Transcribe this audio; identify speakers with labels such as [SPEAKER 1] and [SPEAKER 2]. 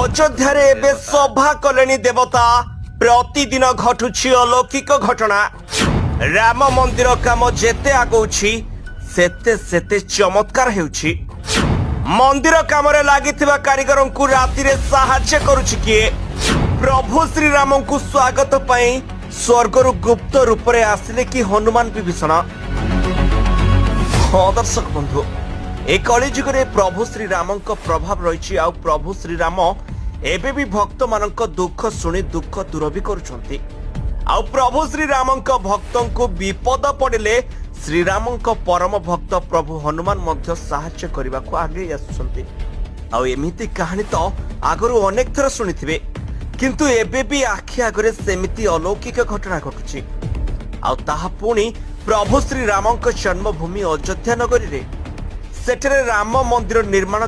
[SPEAKER 1] ଅଯୋଧ୍ୟାରେ ଏବେ ସଭା କଲେଣି ଦେବତା। ପ୍ରତିଦିନ ଘଟୁଛି ଅଲୌକିକ ଘଟଣା। ରାମ ମନ୍ଦିର କାମ ଯେତେ ଆଗଉଛି, ସେତେ ସେତେ ଚମତ୍କାର ହେଉଛି। ମନ୍ଦିର କାମରେ ଲାଗିଥିବା କାରିଗରଙ୍କୁ ରାତିରେ ସାହାଯ୍ୟ କରୁଛି କିଏ? ପ୍ରଭୁ ଶ୍ରୀରାମଙ୍କୁ ସ୍ୱାଗତ ପାଇଁ ସ୍ୱର୍ଗରୁ ଗୁପ୍ତ ରୂପରେ ଆସିଲେ କି ହନୁମାନ ବିଭୀଷଣ? ହଁ ଦର୍ଶକ ବନ୍ଧୁ, ଏ କଳିଯୁଗରେ ପ୍ରଭୁ ଶ୍ରୀରାମଙ୍କ ପ୍ରଭାବ ରହିଛି। ଆଉ ପ୍ରଭୁ ଶ୍ରୀରାମ ଏବେ ବି ଭକ୍ତମାନଙ୍କ ଦୁଃଖ ଶୁଣି ଦୁଃଖ ଦୂର ବି କରୁଛନ୍ତି। ଆଉ ପ୍ରଭୁ ଶ୍ରୀରାମଙ୍କ ଭକ୍ତଙ୍କୁ ବିପଦ ପଡ଼ିଲେ ଶ୍ରୀରାମଙ୍କ ପରମ ଭକ୍ତ ପ୍ରଭୁ ହନୁମାନ ମଧ୍ୟ ସାହାଯ୍ୟ କରିବାକୁ ଆଗେଇ ଆସୁଛନ୍ତି। ଆଉ ଏମିତି କାହାଣୀ ତ ଆଗରୁ ଅନେକ ଥର ଶୁଣିଥିବେ, କିନ୍ତୁ ଏବେ ବି ଆଖି ଆଗରେ ସେମିତି ଅଲୌକିକ ଘଟଣା ଘଟୁଛି। ଆଉ ତାହା ପୁଣି ପ୍ରଭୁ ଶ୍ରୀରାମଙ୍କ ଜନ୍ମଭୂମି ଅଯୋଧ୍ୟା ନଗରୀରେ। ସେଠାରେ ରାମ ମନ୍ଦିର ନିର୍ମାଣ